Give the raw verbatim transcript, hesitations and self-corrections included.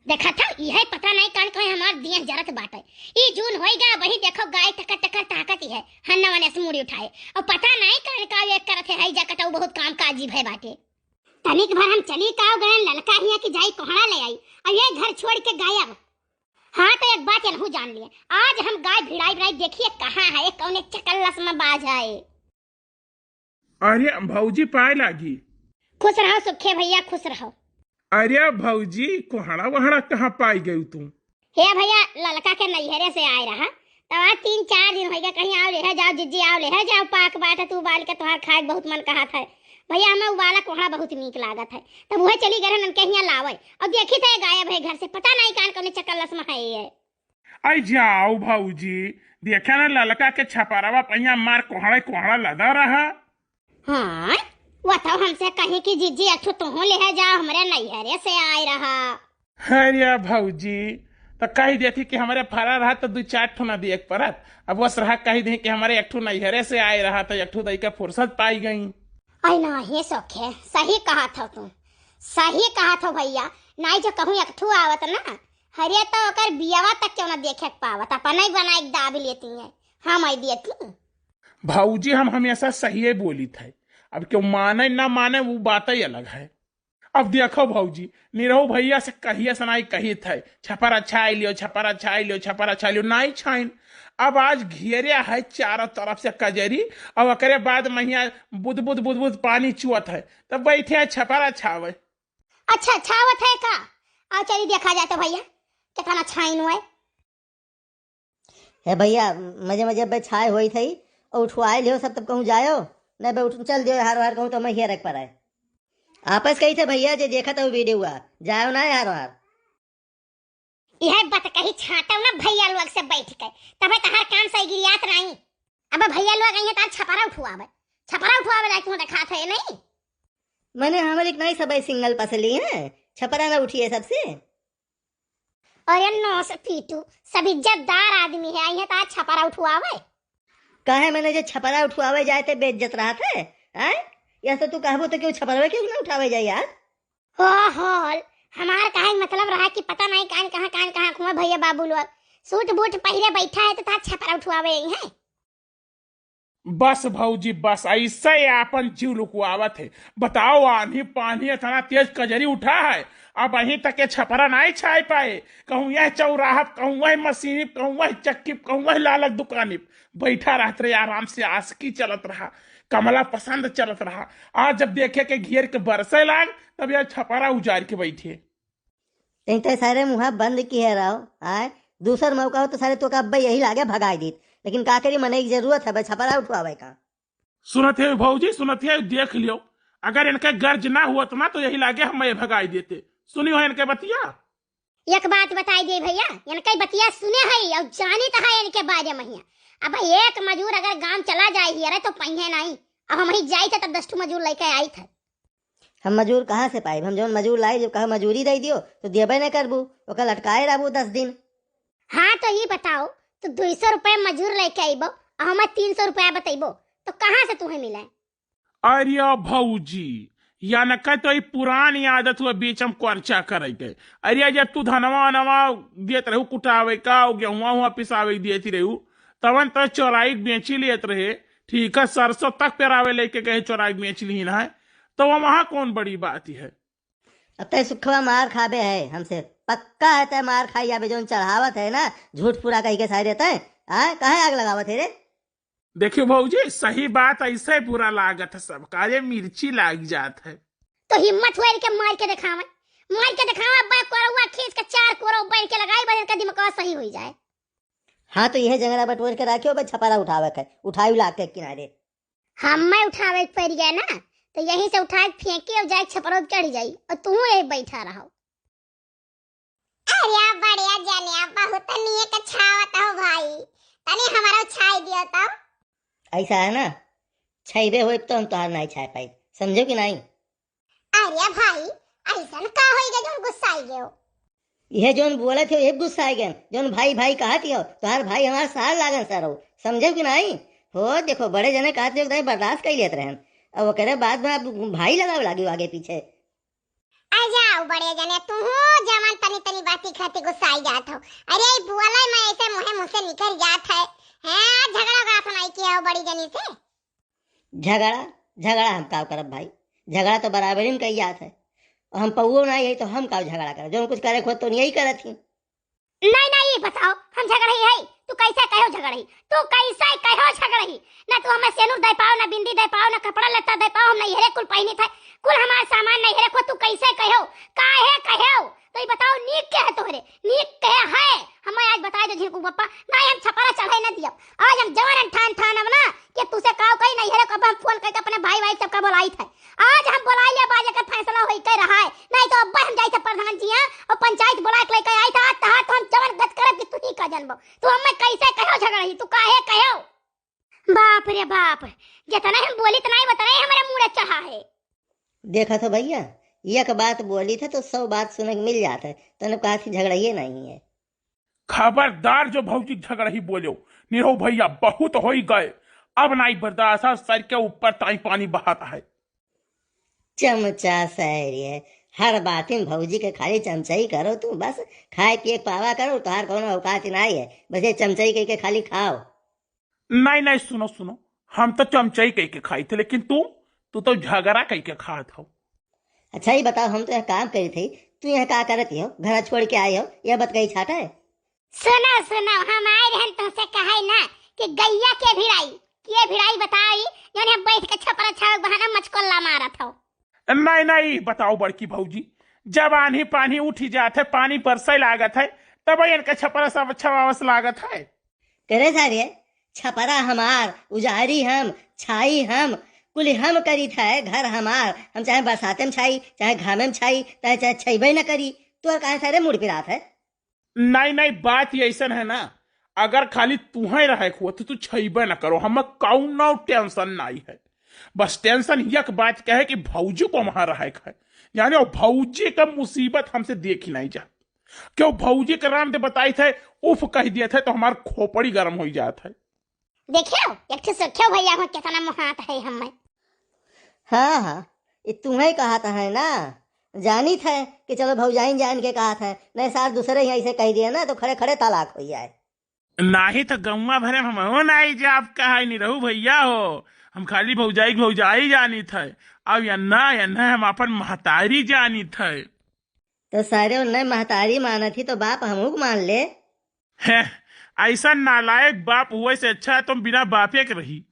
देखत हौ, इहै पता नाहीं कान कहे हमार दिया जरत बाटे। ई जून होइगा, वही देखो गाय टकर टकर ताकत ही है, हन्ना वने से मुड़ी उठाए। और पता नाहीं कान का ये करत है, हई जा कटऊ बहुत काम काजी भय बाटे। तनिक भर हम चली काव गए ललका हिया कि जाई कोहड़ा ले आई, और ये घर छोड़ के गायब। हाँ, तो एक बात एनहू जान लिए, आज हम गाय भिड़ाई भिड़ाई देखिए कहाँ है, कौने चकल्लस में बाज है। अरे भौजी, पाए लागी। खुश रहो सुखे भैया, खुश रहो। अरे भौजी, कोहड़ा वहड़ा कहाँ पाई गई तू? हे भैया, ललका के नैहरे से आए रहा, तब आज तीन चार दिन होइगा, कहीं आओ लेहे जाओ जिज्जी, आओ लेहे जाओ, पाक बाटे तू बाल के, तोहार खाए बहुत मन कहत है। भैया, हमें उबाला कोहड़ा बहुत नीक लागत है, तब वह चली गए उनके हियाँ लावे, और देखी थे गायब है घर से, पता नाहीं कान कौने चकल्लस में है ये। आई जाओ भौजी, देखे ना ललका के छपरवा पहिया मार कोहड़े कोहड़ा लदा रहा। हाँ, वो तो हमसे कही कि जिज्जी एक ठो तुहूँ लेहे जाओ, हमरे नैहरे से आए रहा। अरे भौजी, तो कही देती कि हमरे फरा रहा तो दू चार ठो ना दिए के परत। अब बस रहा कही दी कि हमरे एक ठो नैहरे से आए रहा तो एक ठो दई के फुर्सत पाई गई। आई ना, हे सखे, सही कहत हो तू, सही कहत हो भैया। नाहीं जो कहूँ एक ठो आवत ना, हरे तो ओकर बियावा तक क्यों ना देखे के पावत, अपने ही बनाए के दाब लेती हैं, हम आई देती। भौजी, हम हमेशा सही बोली थे, अब क्यों माने ना माने वो बात ही अलग है। अब देखो भौजी, निरहू भैया से कहिए सनाई कही थे, छपरा छाई लियो, छपरा छाई लियो, छपरा छाई लियो, नाहीं छाइन। अब आज घेरे है चारों तरफ से कजरी, और ओकरे बाद महिया बुद बुद बुद बुद पानी चुअत है, तब बैठे है छपरा छावे। अच्छा, छावत है का? आओ चली देखा जाए तो भैया, कितना छाइन हुआ है। हे भैया, मजे मजे बे छाए होई थई, और उठवाए लियो सब, तब कहूँ जायो, नहीं बे उठ चल दियो हार हार कहूँ तो मैं हिया रख पर आए। आपस कही थे भैया, जे देखा था वीडियो हुआ, जायो ना हार हार। यह बात कही छाटो ना भैया लोग से बैठ के, तबे तहार काम सही गिरियात नहीं। अब भैया लोग आई हैं तार छपरा उठवावे, छपरा उठवावे लायक तू देखा थे नहीं। मैंने हमारे एक नई सब सिंगल पसली है, छपरा ना उठिए सबसे। अरे नौ से पीटू, सब इज्जतदार आदमी है, आई है तो आज छपरा उठवावे। काहे मने जे छपरा उठवावे जाए ते बेइज्जत रहत है, हैं? या तो तू कहबो तो क्यों छपरवे क्यों ना उठावे जाए यार? हो होल, हमार कहे के मतलब रहा कि पता नहीं कान कहाँ, कान कहाँ घूमे भैया बाबू लोग। सूट बूट पहिरे बैठा है तो तार छपरा उठवावे आई है। बस भौजी बस, ऐसे आपन जीव लुकवावत है। बताओ, आन्ही पानी इतना तेज कजरी उठा है, अब अहीं तक ये छपरा नहीं छाए पाए। कहूँ यह चौराहा, कहूँ वह मशीनी, कहूँ वह चक्की, कहूँ वह लालक दुकानी, बैठा रहत रहे आराम से, आशिकी चलत रहा, कमला पसंद चलत रहा। आज जब देखे के घेर के बरसे लाग, तब यह छपरा उजाड़ के बैठे। तैं तो सारे मुँहा बंद किहे रहो, आय? दूसर मौका हो तो सारे तोका अब्बे यही लागे भगाई दीत। लेकिन का करी, मनई के जरूरत है, बे छपरा उठवावे का। सुनत है भौजी, सुनत है, देख लियो, अगर इनके गर्ज ना हुआ तो ना तो यही लागे हम ये भगाई देते। सुनियो है इनके बतिया। एक बात बताई दे भैया, इनके बतिया सुने है और जानित है इनके बारे में हिया। अब एक मजूर अगर गांव चला जाए ही अरे तो पहिए नहीं, अब हम ही जाई थे तब दस ठो मजूर लेके आई थे। हम मजूर कहाँ से पाइब? हम जौन मजूर लाई, जब कहा मजूरी दे दियो, तो देबे न करबू, ओकर लटकाए रहबू दस दिन। हाँ, तो ये बताओ, तू दुई सौ रुपया मजूर लेके अइबो, और हमें तीन सौ रुपया बतइबो, तो कहाँ से तुम्हें मिले? अरे भौजी, या न कह तो ई पुरानी आदत हुआ बीच में खर्चा करे के। अरे जब तू धनवा अनवा देत रहू कुटावे का, और गेहुआ हुआ पिसावे के देती रहू, तवन तो चोराई के बेची लेत रहे। ठीक है, सरसों तक पेरावे लेके गए, चोराई के बेच ली ना है, तो वो वहाँ कौन बड़ी बात है? अब तय सुखवा मार खाबे है हमसे, पक्का है तय मार खाई जाबे। जौन चढ़ावत है ना, झूठ पूरा कही के सारे तय, हाँ, काहे आग लगावत है रे? देखियो भौजी, सही बात ऐसे बुरा लागत है सबका, ये मिर्ची लाग जात है। तो हिम्मत हुआ इनके मार के दिखावे, मार के दिखावे, बे कोरवा खींच के चार कोरव बैठ के लगाई, बस इनका दिमाग सही हो जाए। हाँ, तो यह जंगला बटोर के राखियो, बे छपरा उठावे के, उठाई लाग के किनारे। हम मैं उठावे के पड़ गया ना, तो यहीं से उठा के फेंकी और जाए छपरा चढ़ जाई, और तू यही बैठा रहो। अरे बढ़िया जनिया, बहुत नीक छावत हो भाई, तनी हमरो छाई दियो तो। ऐसा है ना, छाईबे होइब तो हम तोहार नहीं छाए पाई, समझो कि नहीं? अरे भाई, ऐसन का होई गए जौन गुस्साई गयो? यह जौन बोलत हो, यही गुस्साई गए, जौन भाई भाई कहत हो, तोहार भाई हमार सार लागन सर हो, समझो कि नहीं? हो, देखो, बड़े जने कहत हो, एकदम बर्दाश्त कर लेत रहन, अब ओकरे बाद में अब भाई लगावे लागी आगे पीछे। आ जाओ बड़े जने, तू हो जवन तनी तनी खाती खाती गुस्साई जात हो। अरे, ई बोले में ऐसे मुँहे मुँह से निकल जात है। हैं, झगड़ा का सुनाई किया हो बड़ी जनी से? झगड़ा? झगड़ा हम काव करब भाई? झगड़ा तो बराबरी में कही जात है। और हम पौओ ना यही तो हम काव झगड़ा करब? जो कुछ करे खुद तो नहीं करत ही। नहीं, नहीं, ये बताओ, हम झगड़ही है? तू कैसे कहो झगड़ही? तू कैसे कहो झगड़ही? ना तू हमें सेनुर दे पाओ, ना बिंदी दे पाओ, ना कपड़ा लत्ता दे पाओ, हम नैहरे कुल पहिनी थे, कुल हमार सामान नैहरे को, तू कैसे कहो? काहे कहो? तो ये बताओ, नीक के है तोहरे? नीक के है? हमें आज बताए दो झिनकू पप्पा, नहीं हम छपरा चढ़े ना दियब। आज हम जवन ठान ठान अब ना कि तुसे काव कही नैहरे को, अब हम फोन करके अपने भाई भाई सबका बोलाई थे। आज हम बोलाई ले, आज एकर फैसला होई के रहा है, नहीं तो अब हम जाई थे प्रधान जी यहाँ और पंचायत बोला के लेके आई था। आज तहार तो हम जवन गत करब कि तू ही का जनबो। तू हमें कैसे कहो झगड़ही, तू काहे कहो? बाप रे बाप, जितना हम बोली इतना ही उतना ही हमारे मुड़े चढ़ा है। देखा तो भैया, एक बात बोली था तो सौ बात सुने के मिल जात है, तने कहा थी झगड़ाइए नहीं है। खबरदार जो भौजी झगड़ही बोलो, निरहू भैया बहुत होई गए, अब नहीं बर्दाश्त है, सर के ऊपर ताई पानी बहात है। चमचा सर ये, हर बात में भौजी के खाली चमचाई करो तू, बस खाए पिए के पावा करो, तोहार कोनो औकात नहीं है, बस ये चमचाई कह के खाली खाओ। नहीं, नहीं, सुनो, सुनो, हम तो चमचाई कह के खाई थे, लेकिन तू, तू तो झगड़ा कह के खात हो। अच्छा, ये बताओ, हम तो यह काम करी थे, तू यहाँ का करत हो? घर छोड़ के आए हो, यह बात कही छाटा है? सुनो, सुनो, हम आए रहन तुमसे कहे ना कि गैया के भिड़ाई, के भिड़ाई बताई, जौन हम बैठ के छपरा छाव बहाना मचकोल्ला मारत हो। नहीं, नहीं, बताओ बड़की भौजी, जब आन्ही पानी उठी जात है, पानी बरसे लागत है, तब इनके छपरा सब अच्छा वावस लागत है। करे सारे, छपरा हमार, उजारी हम, छाई हम, कुल हम करी थे, घर हमार, हम चाहे बरसाते में छाई, चाहे घामे में छाई, चाहे, चाहे छइबे न करी, तोर काहे सारे मुड़ पिरात है? नहीं, नहीं, बात ये ऐसन है ना, अगर खाली तुहें रहे के हुआ तो तू छइबे न करो, हमें कौनो टेंशन नहीं है। बस टेंशन एक बात के है कि भौजी को वहां रहे के है, यानी वो भौजी का मुसीबत हमसे देखी नहीं जात। क्यों भौजी के राम दे बताई थे, उफ कह दिए थे तो हमार खोपड़ी गर्म हो जात है। देखियो, एक ठे सोचो भैया हो कितना मोहात है हमें। हाँ, हाँ, ये तुम्हें कहत है ना, जानित है कि चलो भौजाइन जान के कहत है, नहीं सार दूसरे ही ऐसे कह दिए ना तो खड़े खड़े तलाक हो जाए। नाही तो गौवा भरे में हमहू नाही जाब कहाई निरहू भैया हो, हम खाली भौजाई के भौजाई जानित है, अब यन्ना यन्ना हम अपन महतारी जानित है। तो सारे उन्हें महतारी मानत ही तो बाप हमहू के मान ले। हैं, ऐसा नालायक बाप हुए से अच्छा है तुम बिना बापे के रही।